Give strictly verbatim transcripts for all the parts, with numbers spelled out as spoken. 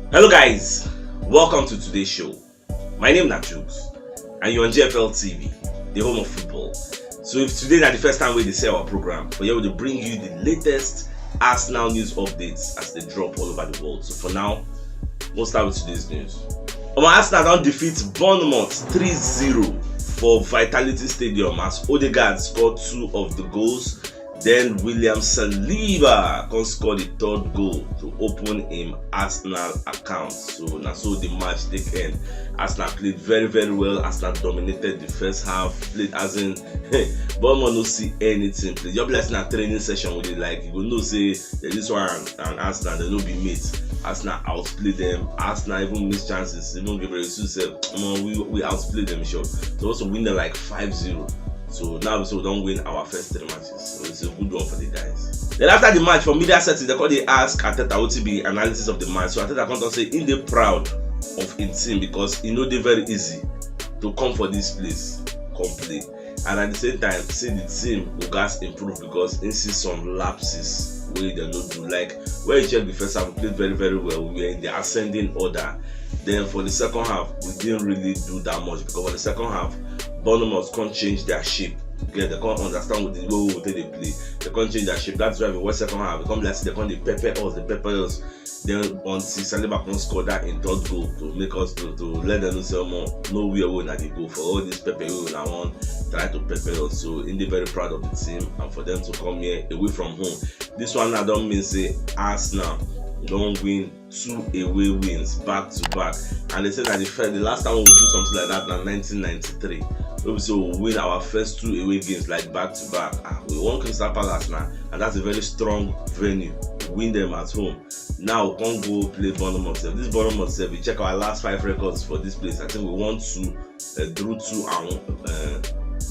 Hello guys, welcome to today's show. My name na Jukes and you're on G F L T V, the home of football. So if today na the first time we dey see our program, for here we dey bring you the latest Arsenal news updates as they drop all over the world. So for now, we'll start with today's news. Omo, Arsenal don defeat Bournemouth three zero for Vitality Stadium as Odegaard scored two of the goals. Then William Saliba come score the third goal to open him Arsenal account. So na so the match take end. Arsenal played very, very well. Arsenal dominated the first half. Played as in Bournemouth no see anything play. Just be like say na training session we dey like. You go know say dem this one and, and Arsenal, dem no be mates. Arsenal outplay them. Arsenal even miss chances. Even Gabriel Jesus sef, omo, we we outplay them sure. So also win them like five zero. So now so we don win our first three matches. So it's a good one for the guys. Then after the match for media setting, they come dey ask Arteta wetin be analysis of the match. So Arteta come talk say he dey proud of him team because e no dey very easy to come for this place, come play. And at the same time, say the team go gats improve because he see some lapses wey dem no do. Like when you check the first half, we played very, very well. We were in the ascending order. Then for the second half, we didn't really do that much because for the second half, Bournemouth come change their shape. Yeah, they come understand the way we take dey play. They come change their shape. That's why we watch second half. They come like say they come dey pepper us, dey pepper us. Then until Saliba come score that in third goal to make us to, to let them know say omo, nowhere we na dey go for all this pepper we na wan try to pepper us. So he dey very proud of the team and for them to come here away from home. This one now don mean say Arsenal don win two away wins back to back, and they say that the first, the last time we do something like that na nineteen ninety-three. Wey be say we win our first two away games like back to back. Ah, we won Crystal Palace now, and that's a very strong venue. We win them at home. Now we come go play Bournemouth sef. This Bournemouth sef, we check our last five records for this place. I think we won two, uh, drew two and uh,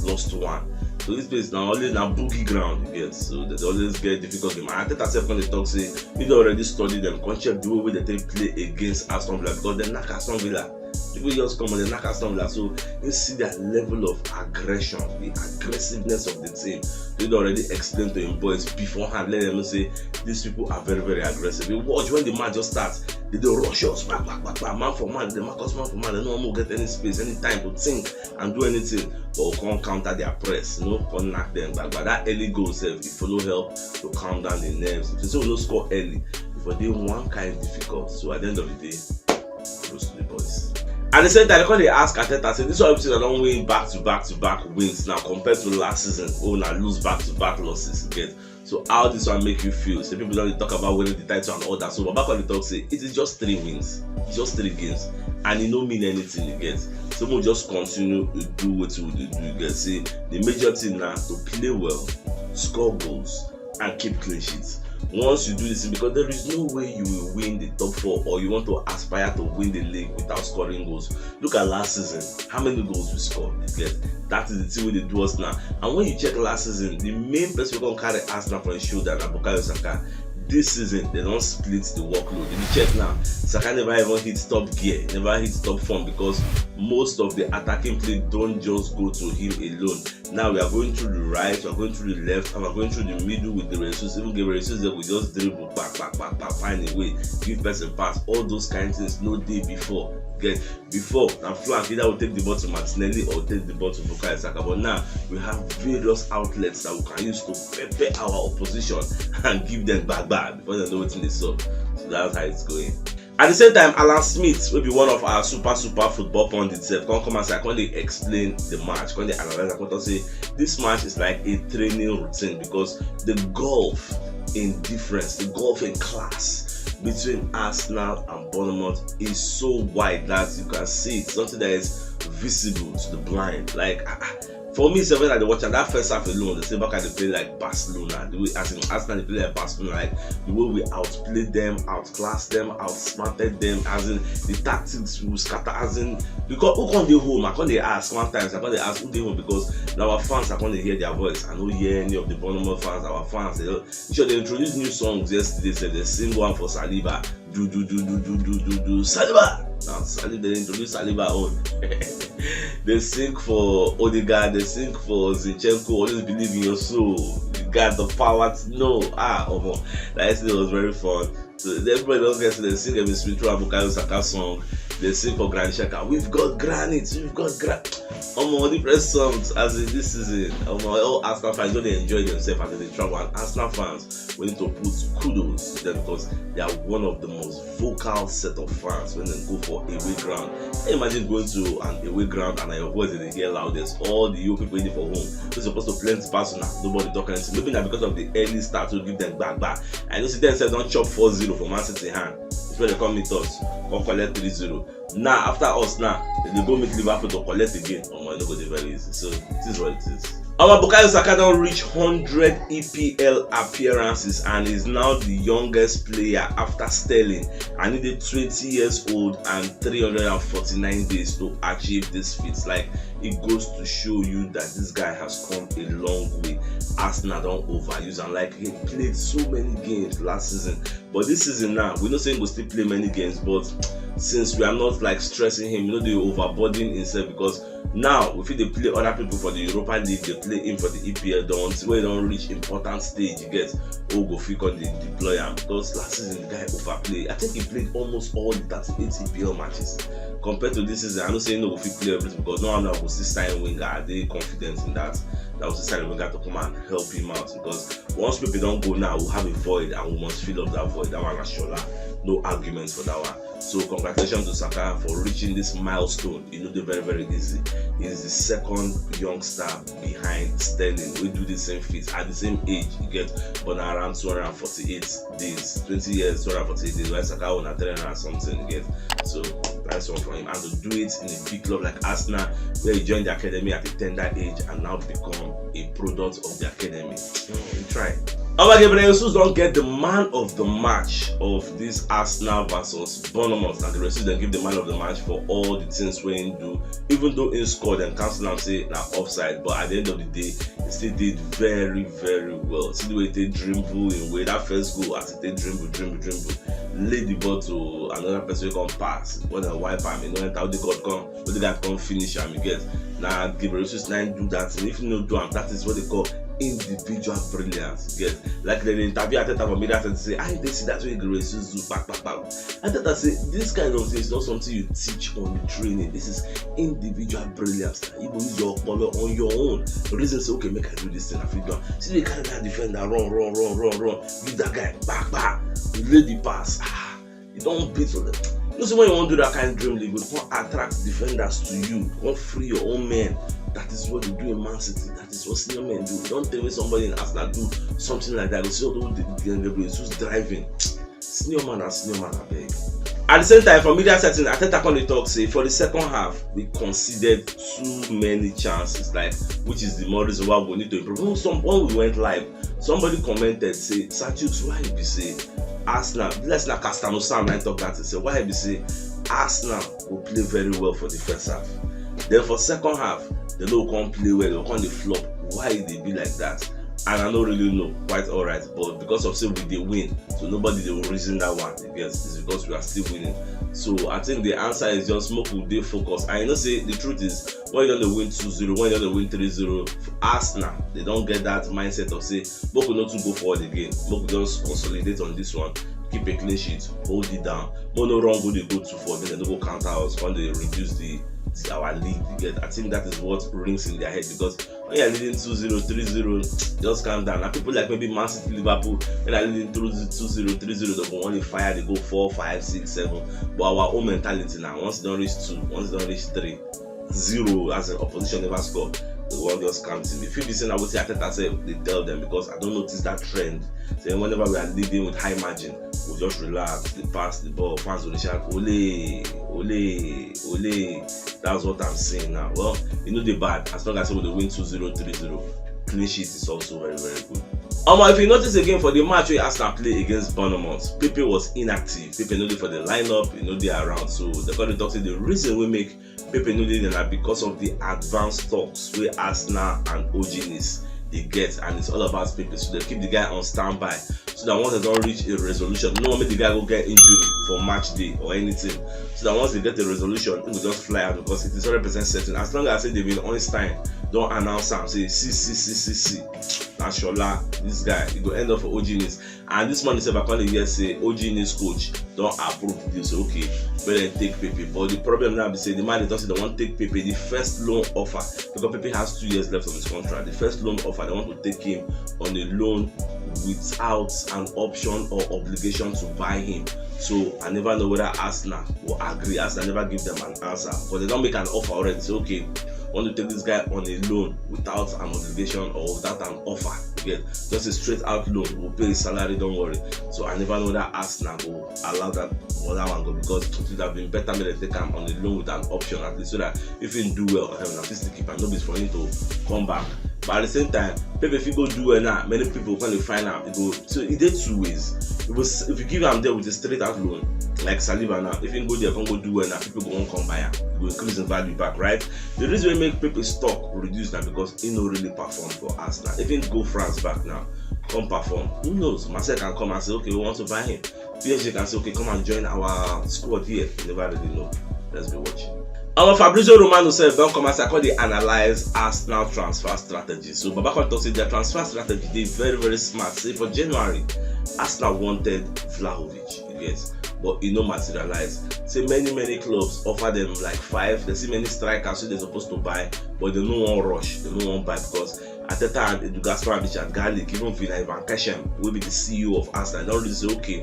lost one. So this place now only na boogie ground you get. So they always get difficult game. And Arteta sef come dey talk say he don already study them. Come check the way wey they take play against Aston Villa because they knack Aston Villa. People just come and they knack Aston Villa. So you see that level of aggression, the aggressiveness of the team. He don already explain to him boys beforehand, let them know say these people are very, very aggressive. You watch when the match just starts, they dey rush us, back, back, back, back, man for man, they mark us man for man, they no wan get any space, any time to think and do anything. But we come counter their press, you know, come knack them back. But that early goal sef, e follow help to calm down the nerves. If you say we no score early, e for dey one kind difficult. So at the end of the day, kudos to the boys. At the same time, they come dey ask Arteta say this one wey be say dem don win back to back to back wins now compared to last season wey una lose back to back losses, you get. So how this one make you feel? Say people don dey talk about winning the title and all that. So Baba come dey talk say it is just three wins, it's just three games, and e no mean anything, you get. So we just continue to do wetin we dey do, you get. Say the major thing na to play well, score goals, and keep clean sheets. Once you do this thing, because there is no way you will win the top four or you want to aspire to win the league without scoring goals. Look at last season, how many goals we scored, you get. That is the thing wey dey do us now. And when you check last season, the main person wey come carry Arsenal for him shoulder na Bukayo Saka. This season, they don split the workload. If you check now, Saka never even hit top gear, never hit top form because most of the attacking play don just go to him alone. Now we are going through the right, we are going through the left, and we are going through the middle with the Jesus. Even Gabriel Jesus sef go just dribble, back, back, back, back, find a way, give person pass. All those kind things no dey before. Get before na flank, either we take the ball to Martinelli or take the ball to Bukayo Saka. But now we have various outlets that we can use to pepper our opposition and give them back back before they know wetin dey sup. So that's how it's going. At the same time, Alan Smith, wey be one of our super, super football pundits sef, come come outside, come dey explain the match, come dey analyze am, come talk say this match is like a training routine because the gulf in difference, the gulf in class between Arsenal and Bournemouth is so wide that you can see it, something that is visible to the blind. Like, ah, ah, for me sef, when I dey watch am, that first half alone, they say Barca dey play like Barcelona. The way, as in, Arsenal dey play like Barcelona, like the way we outplayed them, outclassed them, outsmarted them, as in the tactics we scatter, as in, because who come dey home? I come dey ask one time, I come dey ask who dey home because na our fans, I come dey hear their voice. I no hear any of the Bournemouth fans, our fans. They, sure, they introduce new songs yesterday, so they sing one for Saliba. Do, do, do, do, do, do, do, do, Saliba. Now, Saliba, they introduce Saliba own. They sing for Odegaard, they sing for Zinchenko, always believe in your soul. You got the power to know. Ah, omo. That yesterday was very fun. Everybody don get to dey sing every spiritual Bukayo Saka song. They sing for Granit Xhaka. We've got granite. We've got granite. Omo, different songs as in this season. Omo, all Arsenal fans don dey enjoy themselves as they dey travel. And Arsenal fans, we need to put kudos to them because they are one of the most vocal set of fans when they go for away ground. Can you imagine going to an away ground and your voice dey hear loudest? All the young people wey dey for home, they supposed to plenty pass una. Nobody talk anything. Maybe na because of the early start to give them back back. I know say dem sef don chop four zero for Man City hand. It's when they come meet us, come collect three zero. Now, after us now, they dey go meet Liverpool to collect again. Omo, e no go dey very easy. So, it is what it is. Our Bukayo Saka don reach hundred E P L appearances and is now the youngest player after Sterling, and he dey twenty years old and three hundred and forty-nine days to achieve this feat. Like, it goes to show you that this guy has come a long way. Arsenal don overuse am. Like, he played so many games last season, but this season now, we know say he go still play many games, but since we are not, like, stressing him, you know, dey overburden himself because now we fit dey play other people for the Europa League, dey play him for the E P L, don, when he don reach important stage, you get, who go fit come dey deploy am because last season the guy overplay. I think he played almost all the thirty-eight E P L matches. Compared to this season, I know say he no go fit play everything because no one go still sign winger. I dey confident in that. That we still sign a winger to come and help him out because once Pepe don go now, we have a void and we must fill up that void. That one na shola. No argument for that one. So congratulations to Saka for reaching this milestone. E no dey very, very easy. He is the second youngster behind Sterling wey do the same feat at the same age, you get, but na around two hundred and forty-eight days, twenty years, two hundred and forty-eight days, while Saka own na three hundred and something, you get. So nice one for him, and to do it in a big club like Arsenal, where he joined the academy at a tender age and now become a product of the academy. Hmm, he try. Oba Gabriel Jesus don get the man of the match of this Arsenal versus Bournemouth. Na Gabriel Jesus dem give the man of the match for all the things wey he do. Even though he score, dem cancel am say na offside. But at the end of the day, he still did very, very well. See the way he take dribble him way. That first goal, as he take dribble, dribble, dribble, lay the ball to another person wey come pass. When dem wipe am, e no enter. Odegaard come, Odegaard come finish am, you get. Na Gabriel Jesus na him do that thing. If you no do am, that is what they call individual brilliance, you get. Like, they interview Arteta for media center, say, "I dey see that way Gabriel Jesus do, back, back, back." Arteta say, "This kind of thing is not something you teach on the training. This is individual brilliance. You go use your opolo on your own. Reason say, okay, make I do this thing, I fit do am." See the kind of defender, run, run, run, run, run. Give that guy back, back. Lay the pass. Ah, you don beat for them. You see, when you wan do that kind of dream league, you wan attract defenders to you. You wan free your own men. That is what they do in Man City. That is what senior men do. You don tell me somebody in Arsenal do something like that. You see all those the, the, the, the driving. Senior man and senior man, I beg. At the same time, for media setting, Arteta come dey talk say for the second half, we conceded too many chances, like, which is the more reason why we need to improve. When some, when we went live, somebody commented say, "Sir Jukes, why e be say Arsenal," let's not cast am, Sam, I talk that, say, "Why e be say Arsenal go play very well for the first half, then for second half, they no come play well, they come dey flop? Why e dey be like that?" And I no really know, quite alright, but because of say we dey win, so nobody dey reason that one. I guess it's because we are still winning. So I think the answer is just make we dey focused. And you know say the truth is, when you don dey win two zero, when you don dey win three zero, Arsenal, they don get that mindset of say, "Make we no too go forward again. Make we just consolidate on this one, keep a clean sheet, hold it down. Make we no run go dey go too forward, then they no go counter us, come dey reduce the, the our lead." You get, I think that is what rings in their head, because when you're leading two zero, three zero, just calm down. Now people like maybe Man City, Liverpool, when are leading two zero, three zero, they go only fire, they go four, five, six, seven. But our own mentality now, once you don reach two, once you don reach three, zero, as an opposition never score, they wan just count it. If you be saying na wetin Arteta sef dey tell them, because I don't notice that trend. Say whenever we are leading with high margin, we just relax, they pass the ball, fans will shout, "Ole, ole, ole." That's what I'm seeing now. Well, e no dey bad as long as we dey win two zero, three zero. Clean sheet is also very, very good. Omo, if you notice again for the match wey Arsenal play against Bournemouth, Pepe was inactive. Pepe no dey for the lineup, e no dey around. So they come dey talk say the reason wey make Pepe no dey there na because of the advanced talks wey Arsenal and Ojinis dey get, and it's all about Pepe. So they keep the guy on standby so that once they don reach a resolution, no make the guy go get injury for match day or anything. So that once they get a resolution, he go just fly out, because it is hundred percent certain. As long as say David Ornstein don announce am, say, "See, see, see, see, see, na Shola, this guy, he go end up for Ojinis." And this morning sef, I come dey hear say O G News coach don approve the deal, say okay, make dem take Pepe. But the problem now be say the man dey talk say dem wan take Pepe the first loan offer, because Pepe has two years left of his contract. The first loan offer, dem want to take him on a loan without an option or obligation to buy him. So I never know whether Arsenal will agree. Arsenal never give them an answer, but dem don make an offer already. Say okay, want to take this guy on a loan without an obligation or without an offer. You get, just a straight out loan. We'll pay his salary, don't worry. So I never know that Arsenal go allow that other one go, because it would have been better make dem take am on a loan with an option at least, so that if he do well, um, na fit still keep am, no be for him to come back. But at the same time, Pepe fit go do well now, many people come dey find am. E go, so e dey two ways. If you, if you give am there with a straight out loan, like Saliba now, if he go there, come go do well now, people go wan come buy am. E go increase in value back, right? The reason wey make Pepe stock reduce na because he no really perform for Arsenal. If he go France back now, come perform, who knows? Marseille can come and say, okay, we want to buy him. P S G can say, okay, come and join our squad here. You never really know. Let's be watching. Our Fabrizio Romano sef don come outside, come dey analyze Arsenal transfer strategy. So Baba come talk say their transfer strategy dey very, very smart. Say for January, Arsenal wanted Vlahovic, you get, but e no materialize. Say many, many clubs offer them like five. They see many strikers wey they supposed to buy, but they no wan rush, they no wan buy, because Arteta and Edu Gaspar and Richard Garlic, even Vinai Van Keshem, wey be the C E O of Arsenal, don really say, okay,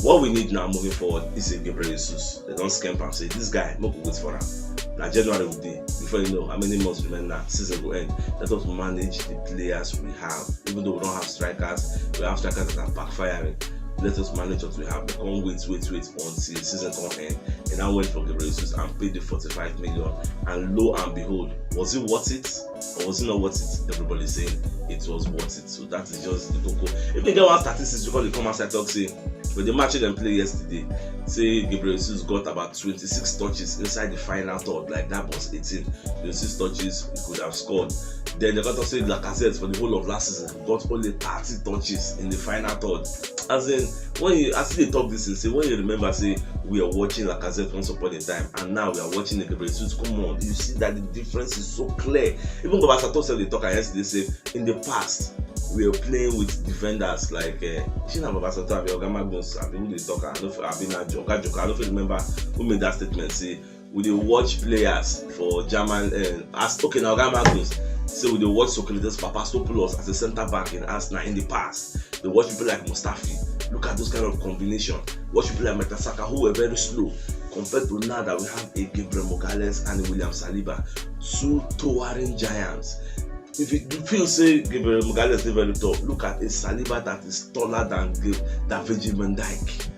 what we need now moving forward is a Gabriel Jesus. They don scamp am, say this guy, make we wait for am. Na January we dey. Before you know, how many months remain now? Season go end. Let us manage the players we have. Even though we don't have strikers, we have strikers that are backfiring. Let us manage what we have. We can't wait, wait, wait until season come end. And I went for Gabriel Jesus and paid the forty-five million. And lo and behold, was it worth it? Or was it not worth it? Everybody saying it was worth it. So that is just the koko. If they get one statistics, because they come outside talk say, with the match dem play yesterday, say Gabriel Jesus got about twenty-six touches inside the final third. Like, that was eighteen. Twenty-six touches, he could have scored. Then they got to say Lacazette for the whole of last season got only thirty touches in the final third. As in, when you actually talk this thing, say when you remember, say we are watching Lacazette once upon a time, and now we are watching Gabriel Jesus. Come on, you see that the difference is so clear. Even Baba Sato said, they talk yesterday, say in the past we were playing with defenders like uh, Shina Baba Sato, Abi Oga Magnus, Abi who they talk, I don't, Abi na Oga Joker, I don't remember who made that statement. Say we dey watch players for German uh, as okay na Oga Magnus. Say we dey watch Socrates Papastopoulos as a centre back in Arsenal in the past. They watch people like Mustafi. Look at those kind of combination. Watch people like Mertesacker, who were very slow, compared to now that we have a Gabriel Magalhaes and a William Saliba, two towering giants. If you feel say Gabriel Magalhaes is very tall, look at a Saliba that is taller than than Virgil van Dijk.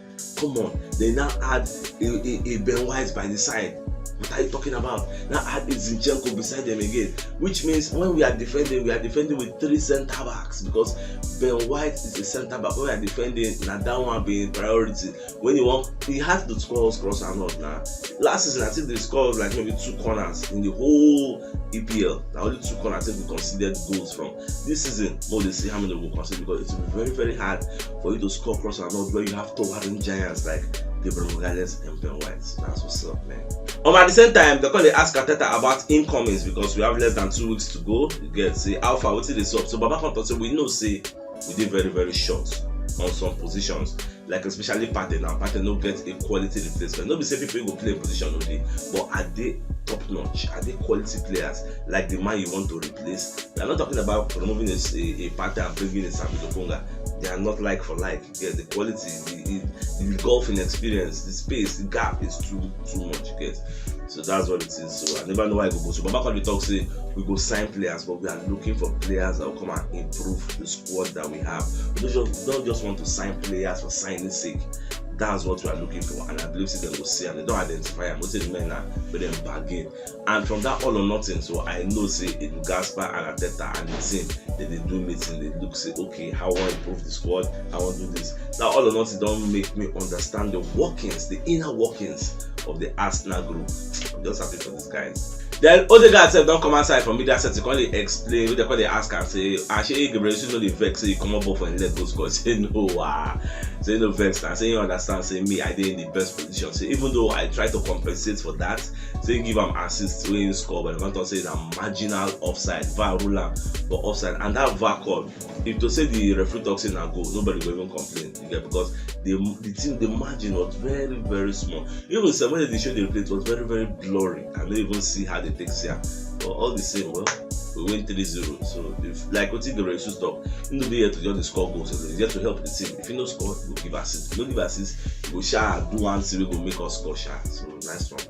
Come on, they now add a, a, a Ben White by the side. What are you talking about? Now add a Zinchenko beside them again, which means when we are defending, we are defending with three centre backs, because Ben White is a centre back. When we are defending, now that one being priority. When you want, he has to score cross and not now. Last season, I think they scored like maybe two corners in the whole E P L. Now only two corners I think we considered goals from. This season, more they see how many we consider, because it will be very, very hard for you to score cross and not where you have towering giants like Gabriel Magalhaes and Ben White. That's what's up, man. Um, at the same time, they call they ask Arteta about incomings, because we have less than two weeks to go. You get, say, how far, what is this up? So Baba Conte say we know, say we dey very, very short on some positions, like especially Partey. Now Partey no get a quality replacement. No be say people go play position only, but are they top notch? Are they quality players like the man you want to replace? We are not talking about removing a, a, a Partey and bringing a Sambi Lokonga. They are not like for like. You get, the quality, the, the, the gulf in experience, the space, the gap is too too much. You get, so that's what it is. So I never know why I go go. So Baba Conte talk say we go sign players, but we are looking for players that will come and improve the squad that we have. We don't just, don't just want to sign players for signing sake. That's what we are looking for, and I believe say dem go see, and they don identify am. Wetin remain na make dem bargain. And from that all or nothing, so I know say Edu Gaspar and Arteta and the team, they dey do meeting, they look say, okay, how I wan improve the squad, I wan do this. That all or nothing don make me understand the workings, the inner workings of the Arsenal group. I'm just happy for these guys. Then Odegaard sef don come outside from media setting, come dey explain, wey dem come dey ask am say, ah, shey Gabriel Jesus no dey vex say you comot ball for him leg go score? Say no, ah. Say no vex, I say you understand, say me, I dey in the best position. Say even though I try to compensate for that, say give am assist wey him score, but I can't say na marginal offside, VAR rule am for offside, and that VAR call, if to say the referee talk say na goal, nobody go even complain. You get, because the the thing, the margin was very, very small. Even sef when they show the replay, it was very, very blurry. I don't even see how they take see am. But all the same, well, we win three zero. So if, like wetin the Jesus talk, you no dey here to just dey score goals, you dey here to help the team. If you no score, you go give assist. If you no give assist, you go sha do one thing wey go make us score sha. So nice one.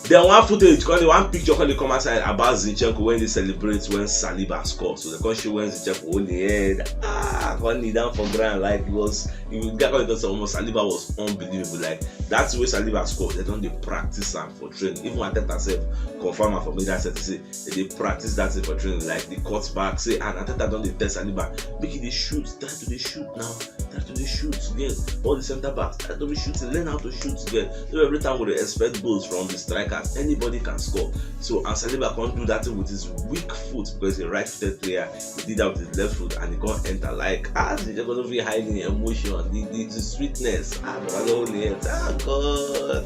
Then one footage, come one picture, come dey come outside about Zinchenko when they celebrate when Saliba score. So they come show when Zinchenko hold the head, ah, come kneel down for ground like it was. If you get come talk say omo, Saliba was unbelievable. Like that's the way Saliba score. They don dey practice am for training. Even Arteta sef confirm am for me that set. Say they dey practice that thing for training, like the cut back. Say, and Arteta don dey tell Saliba, make he dey shoot, try to dey shoot now, try to dey shoot, get all the centre backs, try to be shooting, learn how to shoot, get. So every time we dey expect goals from the strikers, anybody can score. So and Saliba can't do that thing with his weak foot because he's a right-footed player. He did that with his left foot and he can't enter. Like, ah, they just gonna be hiding emotion, the, the, the sweetness. Ah, but I don't hear. Ah, God.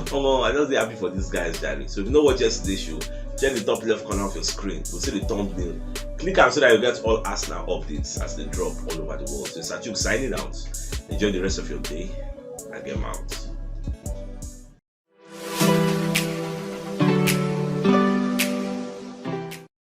Come on, I just dey happy for these guys, Jerry. So if you no watch yesterday's show, check the top left corner of your screen. You'll see the thumbnail. Click am so that you get all Arsenal updates as they drop all over the world. So it's Achuk signing out. Enjoy the rest of your day. I get out.